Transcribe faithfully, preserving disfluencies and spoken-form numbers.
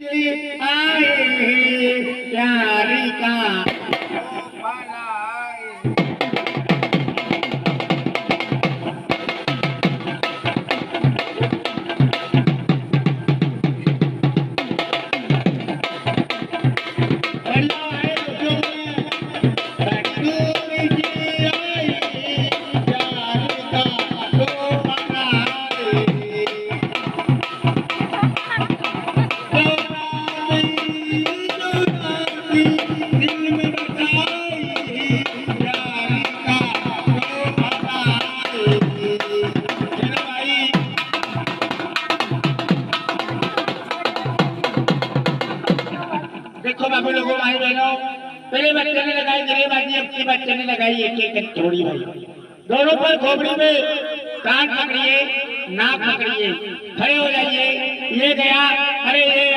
आए हैं प्यार का। देखो बाबू लोगों, भाई बहनों, तेरे बच्चे ने लगाई, तेरे बाजी, अब की बच्चे ने लगाई, एक एक थोड़ी भाई। दोनों पर खोपड़ी में कान पकड़िए, नाक पकड़िए, खड़े हो जाइए। ये गया, अरे ये